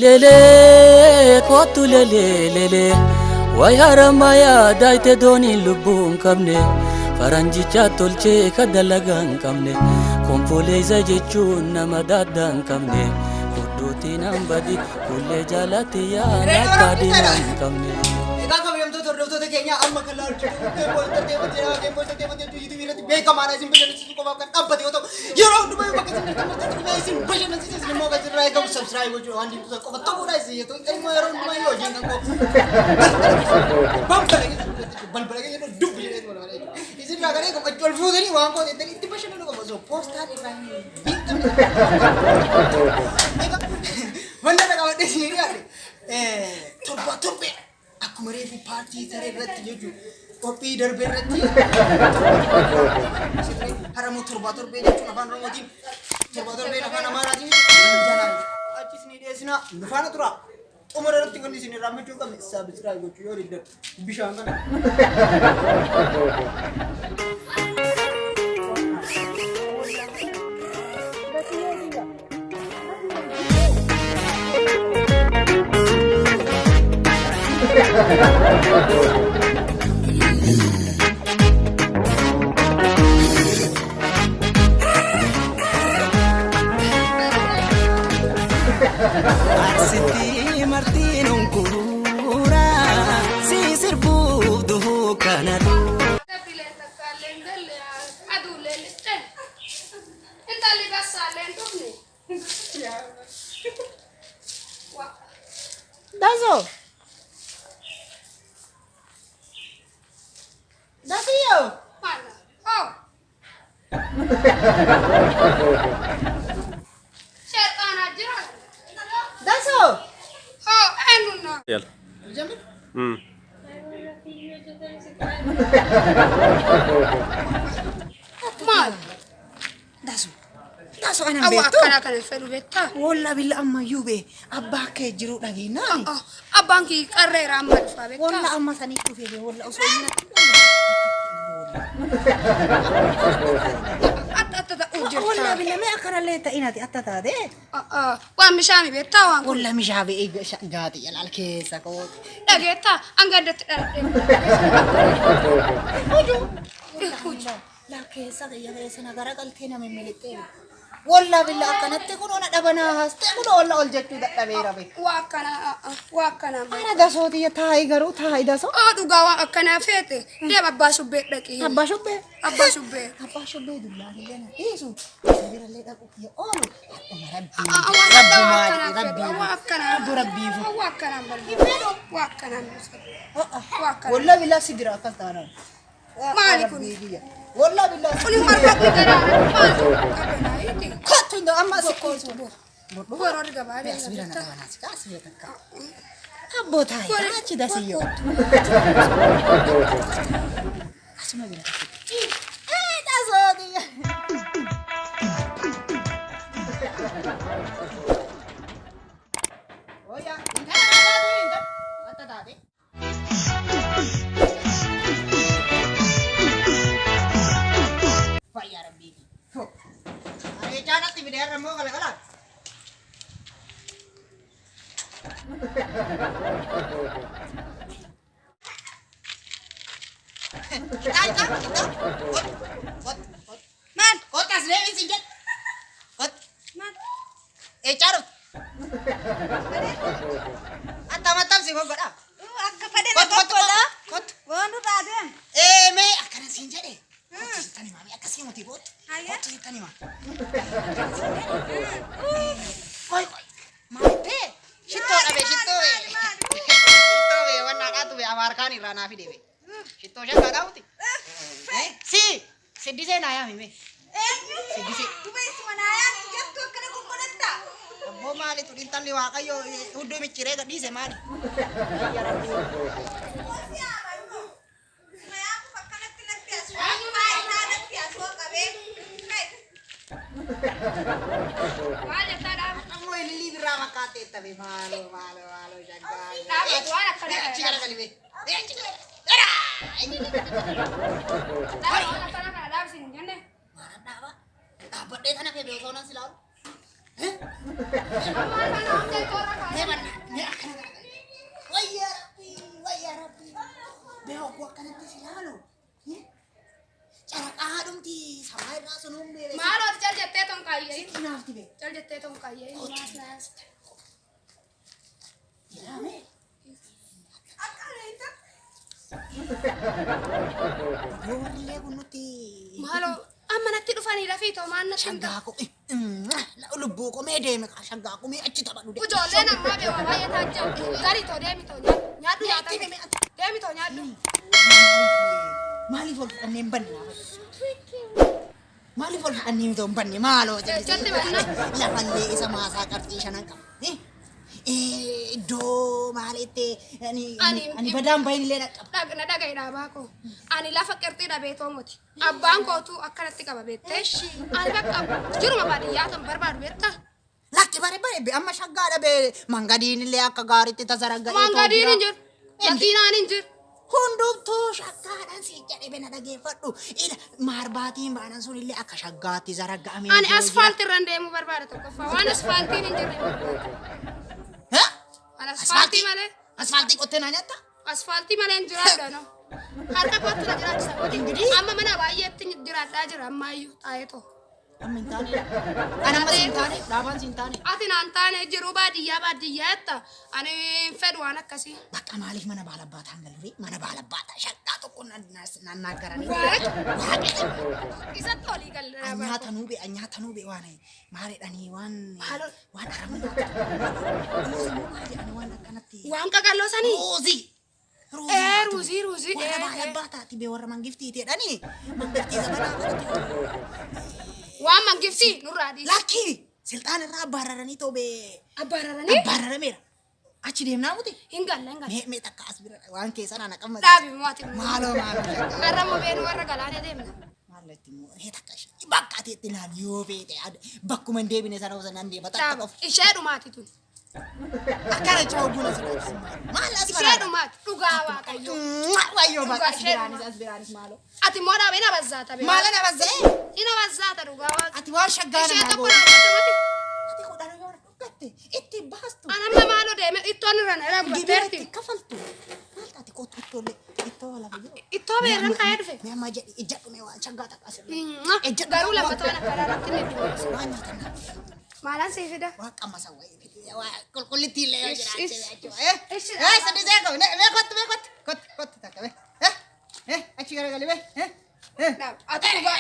Lelee kootu lelee lelee wayi haramayaa daayite dooniin lubbuu hin qabne faranjicha tolchee ka dalagaa hin qabne konfoleessa jechuun nama daaddaa hin qabne hudduutiin hambadi kullee jaalatti yaana akka diinaa hin qabne. Egaa kabajamtoota hordoftoota keenyaa amma kan laalu jirru Geemboo Entertainment jedhama. Geemboo Entertainment jechuun YouTube irratti beekamaadha. Isin bashannansiisuu qofaaf kan dhaabbate yoo ta'u yeroo hundumaa bakka isin jirtan martatti dhufee isin bashannansiisa. Isin immoo kan isinirraa eegamu subscribe gochuu waan diimtuu sana qofa ta'uudha isin jettu. Immoo yeroo hundumaa yoo hojiin kan koo balbala keessa balbala keessa dubbi jedhee tola malee jechuudha. Isin irraa kan eegamu achi ol fuutanii waan koo jettanii itti bashannanuu qofa osoo poostaan irraa hin beekamne. Egaa wanta irra qabadhee isin dhiyaate torba torbee akkuma reefu paartii taree irratti jechuudha. Qophii darbe irratti haramoo torbaa torbee jechuun afaan Oromootiin torbaa torbeen afaan Amaaraatiin janaan achis ni dhiyeessina nu faana tura. Xumura irratti wanni isin irraa machuu qabne saabisiraay gochuu yoo diddan bishaan kana. Arsitti martiin unkuura si sirbuuf duhuu kana Bileen takkaallee hin galle aduullee lixxe. Intalli bassaallee hin dhufne. Waa. Daso. Dasiyo. Maal? Oh. Sheexaanaa jira. Daso. Oh, eenyu na? Yalla. Jamil. Maal? Daso. Daso anan Awwa beektu. akkanaa kana hin fedhu beektaa? Wolla billa ammayyuu bee abbaa kee jiru dhageenyaan. Oh, abbaan kii qarreera amma dhufaa beektaa? Wolla amma sanii dhufe bee wolla osoo inni natti Atta atta ta'uu Wolla jirta. billa mee akkanallee ta'inati atta taate. Waan bishaami beektaa waan kun? Wolla mishaa bee gaati jalaal keessa kooti. Dhageettaa hanga addatti dhaladhee. Hujuu. Huju. Laa keessa kiyya keessa na garagaltee na mimilixxee. Wolla billa akkanatti kun ona dhabanaa haastee kun olla ol jechuu dadhabeera bee. Waa akkanaa waa akkanaa. Ana dasootiyya taa'i garuu taa'i dasoo. Oo dhugaa waan akkanaa feete deem abbaa shubbee dhaqi. Abbaa shubbee. Abbaa shubbee. Abbaa shubbee dullaan illee na dhiisu. Isa birallee dhaqu kiyya oolu. Hadhuma rabbii. Waan Rabbumaa akkanaa fedhu. rabbii. Waan akkanaa. Abbo rabbiifu. Waa akkanaa barbaadu. Waa akkanaa barbaadu. Waa akkanaa. Wolla billaa si dira akkas taanaan. Maali kun? Wolla billaa si Kuni marfatu garaara maal qabanaa hiiti. Kottu hin amma si koosu. Borori gabaa As bira na deema. qabanaa si kaas bira takka. Abboo taa'i achi dasiyyoo. Asuma bira takka. Ee dasootiyya. Oya, intala baatu intala. Atta taate. Fayyaa rabbiiti. Areechaa natti fide har'a immoo galgala. Xiqqaa xiqqaa xiqqaa. Kot kot kot. Maal? Kot as deebiin siin jedhe. Kot. Maal? Eechaa dhufte. Attam attam si godha. Akka fedhe Kot kot godha. kot. Waan nurraa deem. Ee mee akkana siin jedhe. Kottu sittan himaa mee akkasii miti kottu. Hayya. Kottu sittan himaa. Qoy qoy. Maal ta'e? Shittoo dhabe shittoo bee. Shittoo bee wannaadhaatu bee Amaarkaan irraa naa fide bee. Shittoo shaggaadhaa miti. Si siddisee naa yaami mee. Eenyu? Siddisee. Duba isuma naa yaami jettu akkana goggodhatta. Abboo maali tun intalli waaqayyo hudduu micciiree gadhiise maali? Ayya rabbii. Si yaama immoo. Isuma yaamuuf akkanatti natti as faayidaa natti as hoo qabee. Maal jettaa dhaaba? Ammoo ilillii birraa fakkaatee tabe maaloo maaloo maaloo shaggaa. Dhaabatu waan akkanaa Achi kana. garagali bee. Achi garagali. Dhaaba waan akkanaa kana dhaabsi hin jenne. Maalan dhaaba? Dhaabbadhee kana fedhe osoo nan silaalu. Ammaan kana hunda toora Mee kaa'e. banna mee akkana garagalee. Wayyaa Rabbii wayyaa Rabbii. Bee hogguu akkanatti si ilaalu. Caraqaa dhumti samaa irraa sun humne. Maaloo ati cal jettee ton kaayyee. Sitti naafti bee. Cal jettee ton kaayyee. Maas naas. Ilaame. Akka reeta. Yoo warri illee kun nutti. Maaloo amma natti dhufanii lafii too maan natti himta. Shaggaa koo lubbuu koo mee deeme kaa shaggaa koo mee achi taphadhu. Ijoolleen ammaa beewa baay'ee taajjaa. Garii too deemi too nyaadhu. Nyaadhu nyaata. Deemi too nyaadhu. Maaliif ol fudhannee hin banne naafa? Maaliif ol fudhannee mitoo hin banne maaloo Jechatti banna. Lafallee isa maasaa qarxii shanan qaba. Iddoo maalitti ani badaan bahin illee dhaqqaba. Na dhaga'i dhaabaa koo. Ani lafa qirxii dhabee too moti. Abbaan kootu akkanatti qaba beektee. Ani bakka jiruma baadiyyaa tan barbaadu beektaa. Lakki bare bare amma shaggaa dhabee mangadiin illee akka gaariitti tasaragga'ee too Mangadiin jira. hin jiru. Makiinaan hin jiru. Hundumtuu shaggaadhaan si jedhe bena dhageeffadhu. Ila maarbaatiin baanan sun illee akka shaggaatti zaragga'amee Ani jiru jira. asfaaltii irraan deemuu barbaada tokkoffaa. Waan asfaaltiin hin jirre hin barbaadu. Ha? Ani asfaaltii malee Asfaaltii qottee naa nyaatta? asfaaltii malee hin jiraadha no. Harka kootti na jiraachisa. Ingidihi. Amma mana baay'eetti jiraadhaa jira ammayyuu taa'ee too. Amma hin taane. Ani amma siin taane dhaabaan siin taane. Ati naan taane jiru baadiyyaa baadiyyaa jetta. Ani hin fedhu waan akkasii. Bakka maaliif mana baalabbaataa hin galuree? Mana balabbaataa shaggaa tokko naan garanii. Waaqa. Waaqa. Isatti olii galle. Anyaatanuu be anyaatanuu be waan maal jedhanii waan Maaloo? waan arabni nyaatan. Ruuzii moo maal jedhanii waan akkanatti. Waan qaqalloo sanii. Ruuzii. Ee ruuzii ruuzii. Warra Ee, ee. baalabbaataati be warra mangiftiiti jedhanii. Mangiftii zamanaa kanatti. Waan mangiftii nurraa dhiisi. Lakki silxaan irraa abbaararanii too be Abbaararanii abbaararameera. Achi deemnaa muti. hin galle hin galle. Mee mee takka as bira waan keessa naan aqamma. Dhaabi mooti. Maaloo maaloo. Har'a moo beenu warra galaana deemna. Maal itti immoo mee takka ishee bakka ati itti ilaali yoo feete bakkuma hin deebine sana osoo nan deema takka Dhaaba. qofa. Ishee dhumaati tun. Akkana jecha ogguun as ilaalchis maal maal as Ishee dhumaati. Dhugaa Waaqayyoo. Wayyoo bakka as Ishee biraanis as biraanis maaloo. Ati immoo dhaaba hin abazzaata bee. Maala na bazzee Hin abazzaata dhugaa Waaqa. ati waan shaggaa Ishee namaa tokko goote. naa goote miti. Ati kudhan yoo dhuggatte itti baastu. An amma maaloo deeme ittoon irra na irra Gibira gubatteerti. itti kafaltu. Maal taate kootu ittoolee ittoo lafa jiru. Ittoo beerran kaa'ee dhufe. Mee amma jedhi ijjadhu mee waan shaggaa takka asirra. Ejjadhu. Garuu lammatoo akka irratti ni dhiyeessu. Waan nyaatan naa. Maalaan sii fida? Waan qammasa wayii qulqullittii illee yoo Ish, jiraatte ish. jechuudha. Eh, Ish. eh, sadii seeko mee kottu mee kottu kottu kottu takka mee eh eh achi garagali mee eh eh. Ati dhugaa.